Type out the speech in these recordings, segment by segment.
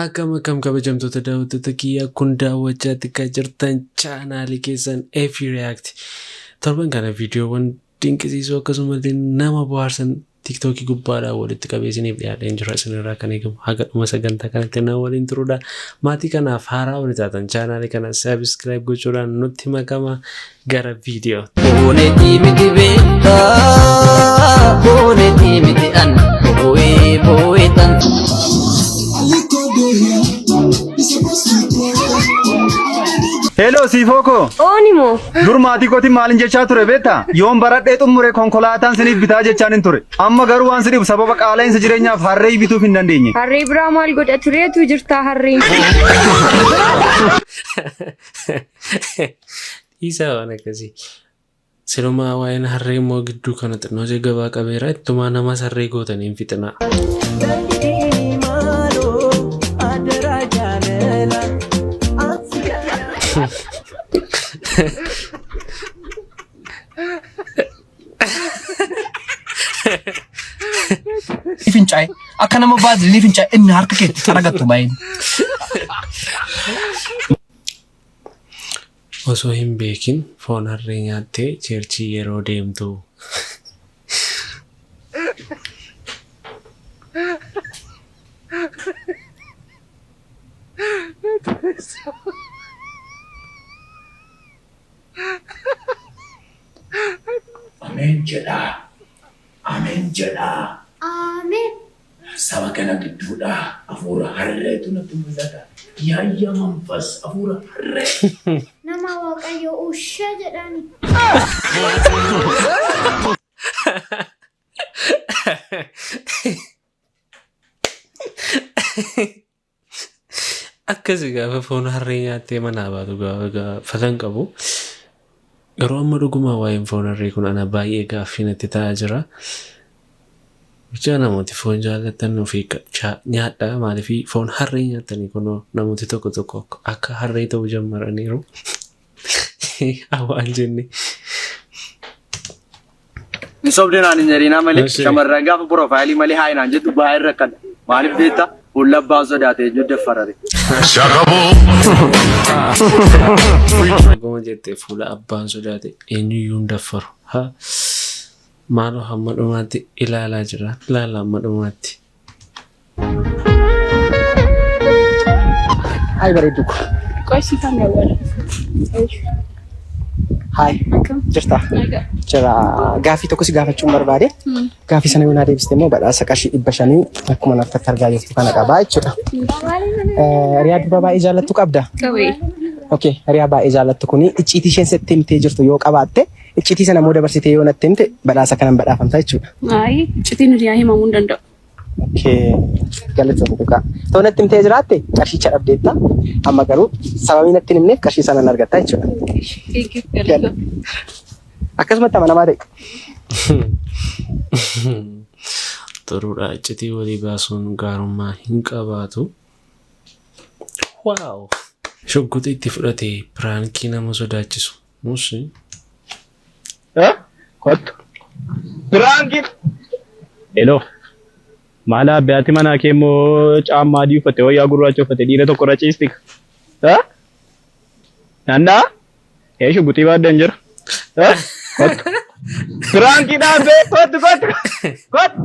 Akkam akkam kabajamtoota daawwattoota kiyyaa, kun daawwachaatti kan jirtan chaanaalii keessan Efi React. Torban kana viidiyoowwan dinqisiisoo akkasumallee nama bohaarsan TikTokii gubbaadhaan walitti qabee isiniif dhiyaadheen jira. Isinirraa kan eegamu haga dhuma sagantaa kanatti na waliin turuudha. Maatii kanaaf haaraa wali taatan chaanaalii kana subscribe gochuudhaan nutti makama. Gara viidiyoo. Boonetii miti beektaa, boonetii miti an, boo'ee boo'ee tan. Hello siifoo koo. Ooni moo? Dur maatii kootiin maalin jechaa ture beektaa? Yoon baradhee xumure konkolaataan siniif bitaa jechaan hin ture. Amma garuu waan si dhibu sababa qaala'insa jireenyaaf harree bituuf hin dandeenye. Harree biraa maal godha tureetu jirtaa harreen. Dhiisaa waan akkasii. Silumaa waa'een harree immoo gidduu kana xinnoo ishee gabaa qabeera. Ittumaa namas harree gootanii hin fixinaa. Fincaa'e akka nama baazilii fincaa'e inni harka keetti xaragattu baay'een. Osoo hin beekin foon harree nyaattee cheerchii yeroo deemtu. Ameen jedhaa. Ameen jedhaa. Ameen. Saba kana gidduudhaa hafuura harreetu natti mul'ata. Yaayya manfas hafuura harree. Nama Waaqayyo usha jedhani. Akkasi gaafa foon harree nyaattee manaa baatu gaafa gaafatan qabu. Garuu amma dhugumaa waa'een foon harree kun ana baay'ee gaaffii natti ta'aa jira. Bichaa namooti foon jaallattan ofii nyaadha, maaliif foon harree nyaattanii kunoo namooti tokko tokko akka harree ta'uu jammaraniiru. Waan jenne. Sobde naan hin jedhinaa malee Ishee. Shamarran gaafa piroofaayilii malee haa naan jettu baay'ee rakkadha. Maaliif beektaa? Fuula abbaan sodaate eenyu daffarare. Dhuguma jette, fuula abbaan sodaate eenyuyyuu hin daffaru. Ha? Maaloo hamma dhumaatti ilaalaa jira. Ilaala hamma dhumaatti. Hayi bareeddu ko. Qoy siifan dawwala. Hayi. Jirta? Jira. Gaaffii tokko si gaafachuun barbaade. Gaaffii sana yoo naa deebiste immoo badhaasa qarshii 500 akkuma naftatti argaa jirtu kana qabaa jechuudha. Hiriyaa durbaa baay'ee jaallattu qabda? Qabee. Okay. Hiriyaa baay'ee jaallattu kuni icciitii isheen sitti himtee jirtu yoo qabaatte, icciitii sana immoo dabarsitee yoo natti himte, badhaasa kanan badhaafamta jechuudha. Ayi, iccitiin hiriyaa himamuu hin danda'u. Okay. Galatoomii dhugaa. Too natti himtee jiraatte qarshicha dhabdeetta. Amma garuu sababii natti hin himneef qarshii sana hin argatta jechuudha. Thank you. Galatoomii. Akkasumatti amanamaa ta'e. Xuruudha, iccitii walii baasuun gaarummaa hin qabaatu. Wow! Shugguxii itti fudhate, piraankii nama sodaachisu. Musi. Kottu. Piraankii. Hello. Maal abbe, ati manaa kee immoo caammaa adii uffatte, wayyaa gurraacha uffatte, dhiira tokko irra ciisti. Nannaa? Ee, shugguxii baaddan jira. Kottu. Piraankii dhaabbee kottu, kottu, kottu.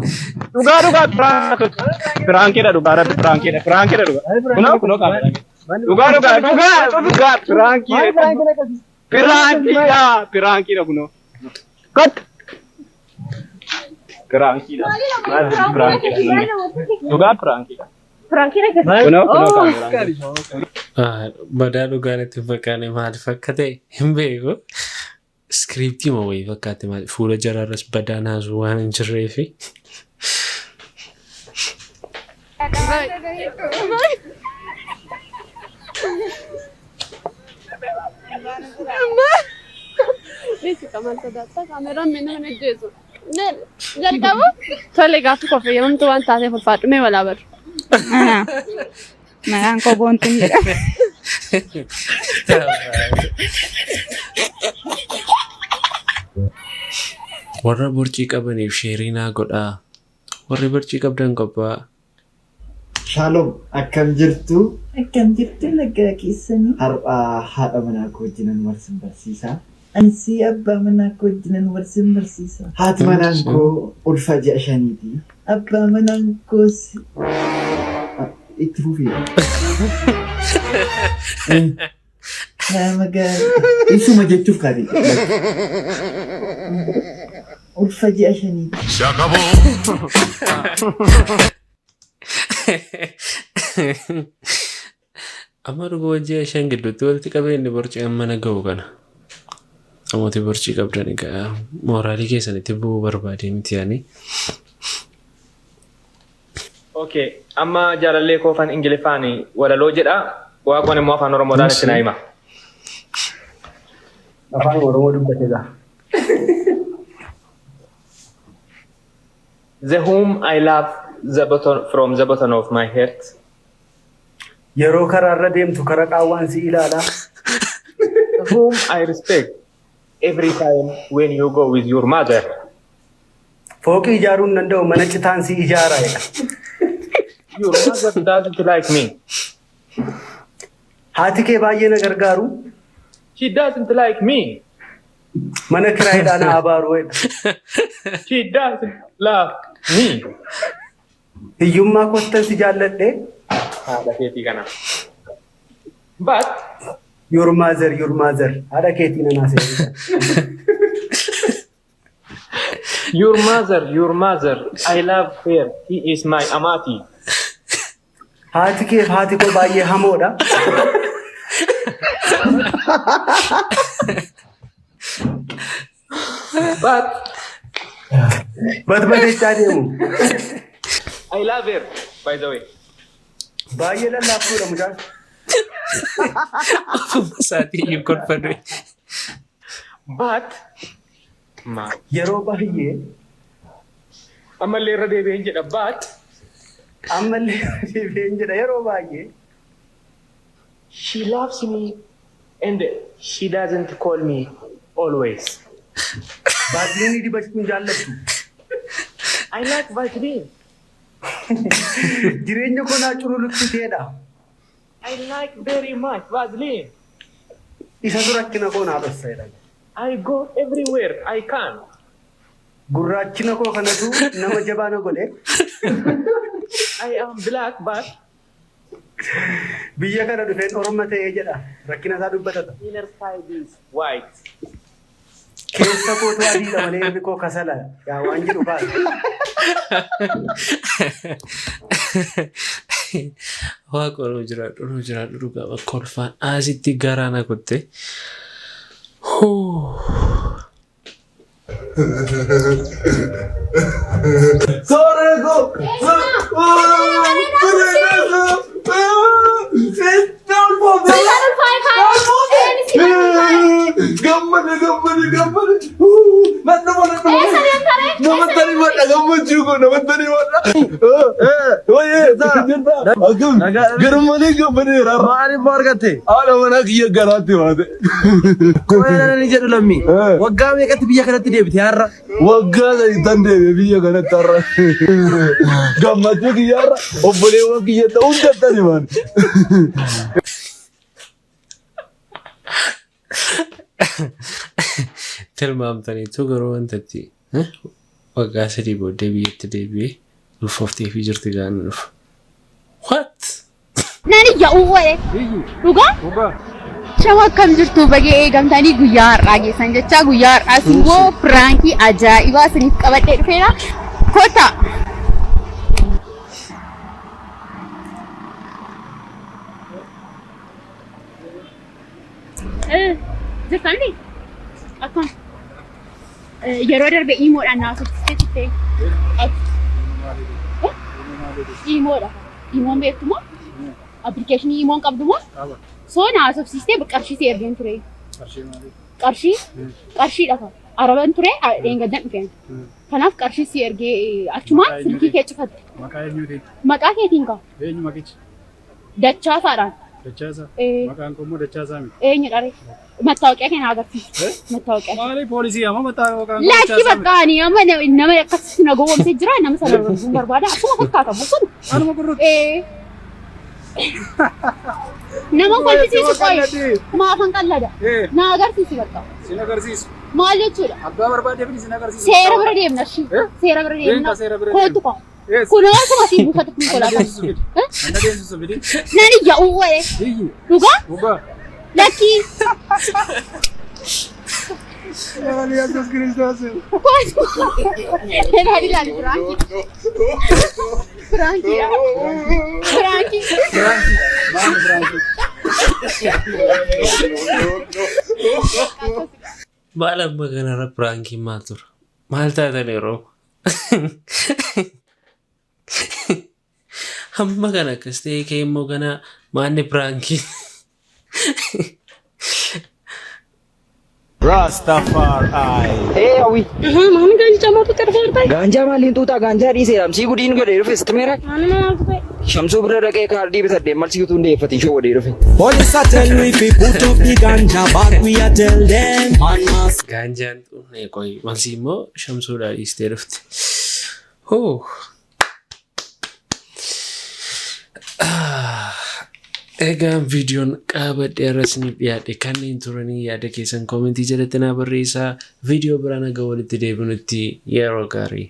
Dhugaa dhugaa piraankiidha, dhugaa rabbi, piraankiidha, piraankiidha, dhugaa. Kunoo kunoo kaameraa. Dhugaa dhugaa dhugaa dhugaa piraankii. Piraankiidha, piraankiidha, kunoo. Kottu. Piraankiidha. Piraankiidha. Dhugaa piraankiidha. Piraankiin Kunoo kunoo kaameraa. Badaa dhugaan itti hin fakkaanne, maaliif akka ta'e hin beeku. Iskiriiptii moo wayii fakkaatti, maali fuula jaraarras badaa naasuu waan hin jirreefi. Beeksisa maal sodaattaa? Kaameraan mee nama ajjeesu. Jalqabu tole, gaaffii koo fayyadamtuu waan taateef ulfaadhu, mee walaa baru. Maqaan koo Boontuun jedhama. Warra borcii qabaniif share naa godhaa. Warri borcii qabdan qophaa. Shalom, akkam jirtu? Akkam jirtu, nagaa keessanii? Har'a haadha manaa koo wajjinan wal sin barsiisa. Ansii abbaa manaa koo wajjinan wal sin barsiisa. Haati manaan koo ulfa ji'a 5ti. Abbaa manaan koos Itti fufii. Nama gaarii. Isuma jechuuf kaate. Ulfa ji'a 5ti. Amma dhuguma ji'a 5 gidduutti walitti qabee inni borcii amma na ga'u kana. Namooti borcii qabdan egaa mooraalii keessanitti bu'uu barbaade miti yaani. Okay, amma jaalallee koofan Ingiliffaan walaloo jedha. Waaqoon immoo afaan Oromoodhaan itti naa hima. Afaan Oromoo dubbate gaa. The whom I love the bottom, from the bottom of my heart. Yeroo karaarra deemtu kara qaawwaan si ilaala. The whom I respect every time when you go with your mother. Fooqii ijaaruu hin danda'u, mana citaan si ijaara jedha. Your mother doesn't like me. Haati kee baay'ee na gargaaru. She doesn't like me. Mana kiraayiidhaan na abaaru jedha. She doesn't love me. Hiyyummaa kottan si jaalladhe. Haadha keetii kana. But Your mother, your mother. Haadha keetii na naasee. Your mother, your mother, I love her. He is my amati. Haati kee fi haati koo baay'ee hamoodha. But Batbatechaa deemu. I love her, by the way. Baay'ee lallaaftuudha mucaan. Ofuma isaatii iyyuu kolfadhe. But Yeroo baay'ee ammallee irra deebi'een jedha. But ammallee deebi'een jedha, yeroo baay'ee she loves me and she doesn't call me always. Baasliinii dibachuun jaallattu. I like Vaseline. Jireenya koo naa cululuqsiteedha. I like very much Vaseline. Isatu rakkina koo naa dhoksa jedha. I go everywhere I can. Gurraachina koo kanatu nama jabaa na godhe. I am black, but Biyya kana dhufeen Oroma ta'ee jedha. Rakkina isaa dubbatata. Inner side is white. Keessa kootu adiidha malee irri koo kasala. Yaa waan jedhu baasa. Waaqa, nu jiraadhu, nu jiraadhu, dhugaa kolfaan asitti garaa na kutte. Sooreko! Gammade, gammade, gammade! Nan dhufa, nan dhufa! Namatti ariifadha, gammachuu koo namatti ariifadha! Wayyee, jirta? Akkam? Garmalee gammadeera. Maaliif moo argatte? Haadha manaa kiyya garaatti baate. Qoyana ni jedhu lammii. Waggaa meeqatti biyya kanatti deebite har'a? Waggaa 3 tan deebi'e biyya kanatti har'a. Gammachuu kiyya har'a obboleewwan kiyya ta'uu hundattani maan. Tilmaamtaniitu garuu wantatti waggaa 3 booddee biyyatti deebi'ee ulfooftee fi jirti gaana dhufu. What? Nan iyya uwwee. Dhugaa? Shama, akkam jirtu? Bagee eegamtanii guyyaa har'aa geessan jecha. Guyyaa har'aas immoo prankii ajaa'ibaa isiniif qabadhee dhufeera. Kottaa. Jirtanii? Akkam? Yeroo darbe iimoodhaan na haasofsiistee turte. Iimoodha. Iimoon beektu moo? Appilikeeshinii iimoon qabdu moo? So na haasofsiistee qarshii si ergeen ture. Qarshii? Qarshiidha. Araban ture, dheengaddan dhufeen. Kanaaf qarshii si ergee achumaan silkii kee cufatte. Maqaa eenyuutiin? Maqaa keetiin kaa? Eenyu maqichi? Dachaasaadhaan. Dachaasaa? Ee. Maqaan koo immoo Dachaasaa miti. Eenyudha ree? Mattaawoqiyaa kee na agarsiisi. Mattaawoqiyaa. Maali, poolisii amma mattaawoqaan koo Lakki Dachaasaa miti., bakka ani amma nama akkas na gowwoomsee jira, nama sana arguun barbaada. Akkuma fakkaatamu kun. Anuma gurruutti. Ee. Nama kolfisiisu qoyi. Maafan qallada. Na agarsiisi bakka. Sin agarsiisu. Maal jechuudha? Abbaa barbaadee fi sin agarsiisu. Seera bira deemna shi. Seera bira deemna. Deemta seera bira Kootu koo. Kunoo akkuma siin buufata konkolaataa. Anna deemsisu fidi. Nan iyya uwwee. Iyyi. Dhugaa? Dhugaa. Lakkii. Maali Yesuus Kiristoos. Kootu. Ilaali ilaali firaankii. Firaankiidha. Firaankii. Maali firaankii? Maal amma kanarra piraankiin maal tura? Maal taatan yeroo? Hamma kana akkas ta'e kee immoo kana maanni piraankiin? Rastafari. Ee hawwi. Maani gaanjaa maaltu ta'e? Gaanjaa maaliin tuutaa gaanjaa dhiiseera. Sii gudiin godhee dhufe sitti meera. Maani maaltu ta'e? Shamsuu bira dhaqee kaardii bitadhee malsi utuu hin deeffatin shoo godhee dhufe. Police a tell we fi put up the ganja back we a tell them. Man must Gaanjaan xunnee qoyi malsi immoo shamsuudhaa dhiistee dhufte. Hoo. Egaan viidiyoon qabadhee irra isiniif dhiyaadhe kanneen turanii yaada keessan koomentii jalatti naa barreessaa. Viidiyoo biraan haga walitti deebinutti yeroo gaarii.